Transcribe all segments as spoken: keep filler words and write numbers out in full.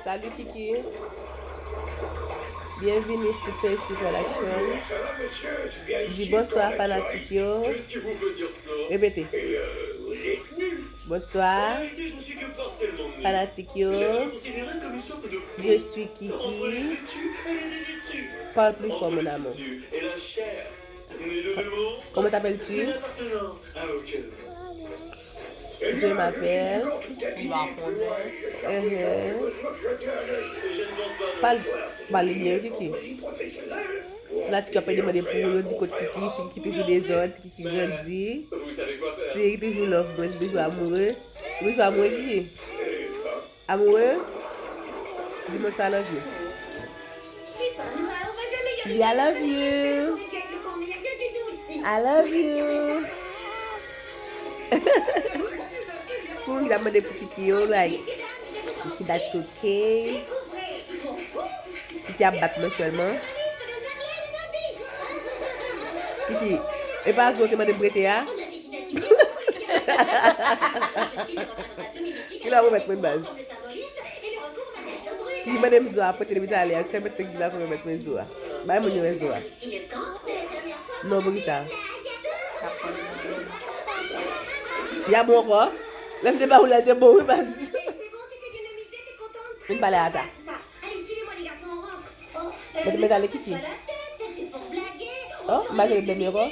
Salut Kiki. Bienvenue sur Tracy Production. Di bonswa fanatik yo. Repete. Bonswa fanatik yo. Je suis Kiki. Parle plus fort, mon amour. Comment t'appelles-tu? Je m'appelle. Li pa konnen. Ehe. Pale, pale byen, Kiki. Fanatik yo ap demande pou ou, yo di kot Kiki, si Kiki pi fi dezòd, si Kiki grandi. Si toujou love mwen, si toujou amoure. Ou toujou amoure, Kiki? Amoureux? Dis-moi tu I love you. Dis I love you. I love you. Pou moun ki ap mande pou Kiki yo, like, Kiki, that's okay. Kiki ap bat mwen sèlman. Kiki, e pa zo te mande m prete a? Kilè w ap remèt mwen baz? Ki mande m zo a pote depi talè a, jiska mèt ki la pou remèt mwen zo a. Bay moun yo wè zo a. Non, poukisa? Y a bon ankò? Lè m te ba ou la, l te bon, wi, baz. Vin pale ata. Mete, mete ale Kiki. Oh, m pa jere dòmi ankò.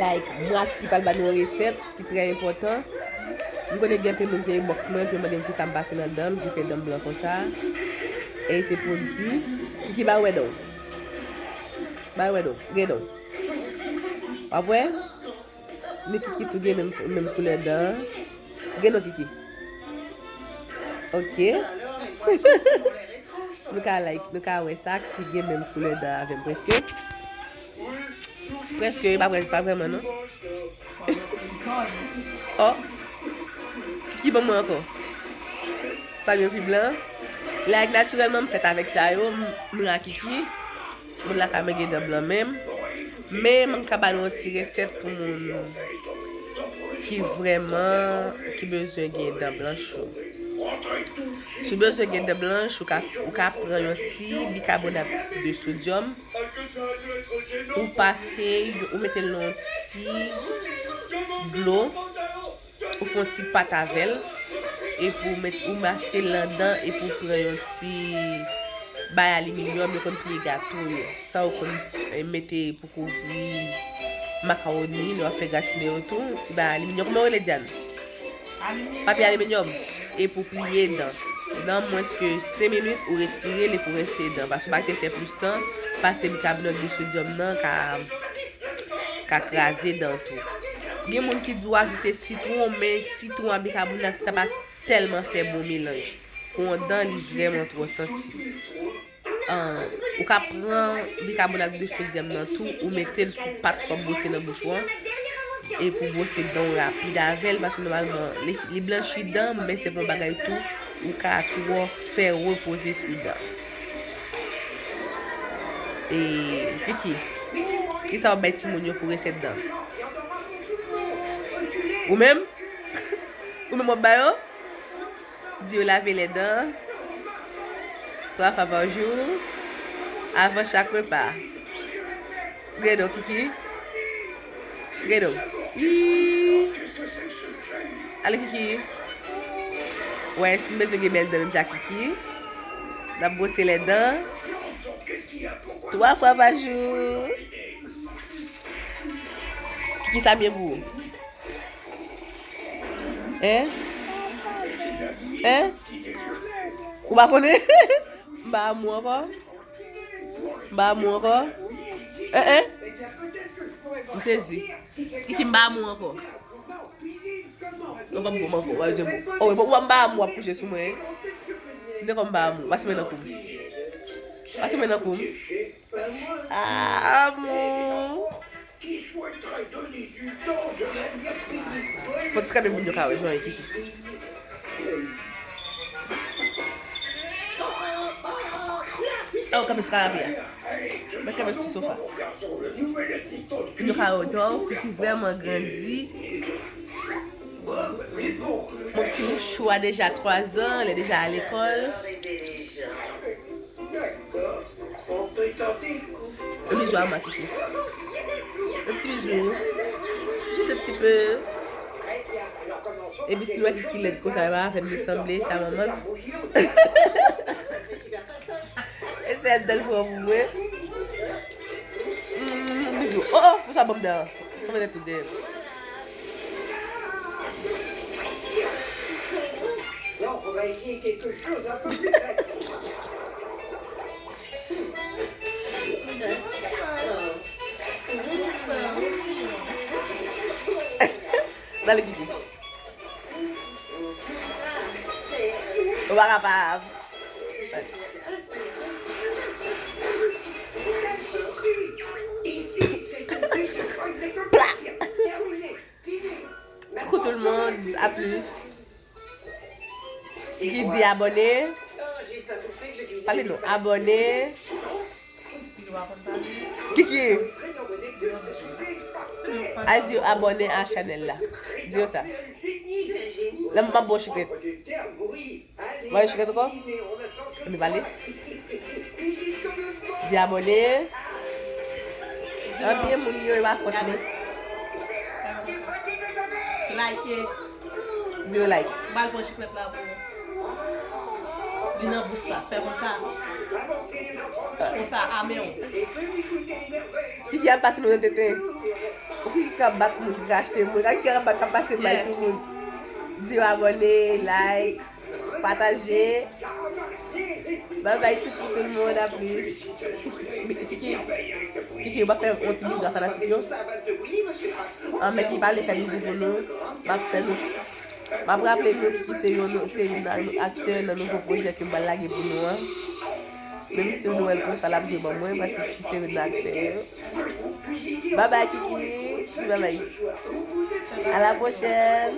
Like, mwen ak Kiki pral ba nou yon resèt ki trè enpòtan. M konnen gen anpil moun ki inbox mwen, pou yo mande m kisa m pase nan dan m, ki fè dan m blan konsa. E se pwodui. Kiki, ba wè dan w. Ba wè dan w. Gen dan w. W ap wè? Ni Kiki tou gen menm, menm koulè dan. Gen non Kiki. Ok. Nou ka like, nou ka wè sa, Kiki gen menm koulè dan avè m prèske. Prèske, e pa prè-, pa vrèman non. Oh. Kiki ban mwen ankò. Pa gen pi blan. Like, natirèlman, m fèt avèk sa yo, m, m ra Kiki. Moun lakay mwen gen dan blan menm. Men m ka ba nou yon ti resèt pou moun ki vrèman, ki bezwen gen dan blanch yo. Si w bezwen gen dan blanch, ou ka, ou ka pran yon ti bikabonat de sodyòm, ou pase, ou mete l nan yon ti dlo, ou fè yon ti pat avè l, epi w met, ou mase l anndan, epi w pran yon ti bay aliminyòm, yo konn pliye gato yo. Sa yo konn, eh, mete pou kouvri makawoni, lè w ap fè gratine yo tou, ti bay aliminyòm. Kòman yo rele, Diane? Papye aliminyòm. Epi w pliye dan. Nan mwens ke senk minit, ou retire l epi w rense dan. Paske w pa te fè plis tan, pase bikabonat de sodyòm nan ka ka kraze dan tou. Gen moun ki di w ajoute sitwon, men sitwon ak bikabonat, sa pa tèlman fè bon melanj. Pou yon dan, li vrèman twò sansib. An, ou ka pran bikabonat de sodyòm nan tou, ou mete l sou pat k w ap bwose nan bouch ou an, epi w bwose dan w rapid avè l, paske nòmalman, li, li blanchi dan, men se pa yon bagay tou, ou ka twò fè repoze sou dan. E, Kiki, kisa w ap bay timoun yo pou resèt dan? Ou menm? Ou menm w ap ba yo? Di yo lave lèdan twa fwa pa jou, avan chak repa. Gen non, Kiki. Gen non. Ii. Ale, Kiki. Wè, si m bezwen gen bèl dan menm jan ak Kiki, n ap bwose lèdan twa fwa pa jou. Kiki, sa byen pou ou? Hein? Hein? Ou pa konnen? M pa amou ankò? M pa amou ankò? Hein, hein? M sezi. Kiki, m pa amou ankò? Non, pa m ankò, w ap jwenn mwen. Oh, bon, ou pa m pa amou, w ap kouche sou mwen, hein? M te konn m pa amou. Pase men nan kou m. Pase men nan kou m. Ah, amou. Fò ti kanpe moun yo ka wè jan e Kiki. Oh, kanpe sou kanape a. Mwen kanpe sou sofa. Moun yo ka wè, Kiki vrèman grandi. Mon ti bouchou a deja twa zan, li deja al lekòl. Yon bizou a mwen, Kiki. Yon ti bizou. Jis yon ti pe. Epi si nou wè Kiki lèd konsa, pa fè m li sanble sa manman. E sèl dan l pran pou mwen. Mm, bizou. Oh, oh, pou sa ban m dan. Sa mwen tout de. Non, on va essayer quelque chose un peu plus facile. Dale, Kiki. Ou pa kapab. Pla! Coucou tout le monde, à plus. Kiki di abòne. Pale non, abòne. Kiki. Al di yo abòne a chanèl la. Di yo sa. La m ap ba w chiklet. Ba yo chiklet ankò. Ann pale. Di abòne. Anpil moun yo, e pa fòt mwen. Like. Di yo like. Ba l pran chiklet la pou ou. Li nan bouch sa. Fè konsa. Konsa, a men w. Kiki ap pase nou nan tenten. Ou ki ka bat moun ki ka achte moun. Kiki ap bat, ap pase bay sou moun. Di yo abòne, like, pataje. Bye bye tout pou tout moun, a plis. Kiki, Kiki, Kiki, ou pa fè yon ti bizou a fanatik yo? An, men ki pale fè bizou pou nou. M ap fè nou. M ap raple nou Kiki se yon, se youn nan aktè nan nouvo pwojè ke m pral lage pou nou an. Menm si nou wè l konsa, l ap jwe ban mwen, paske Kiki se youn nan aktè yo. Bye bye, Kiki. Di bye bye. À la prochaine.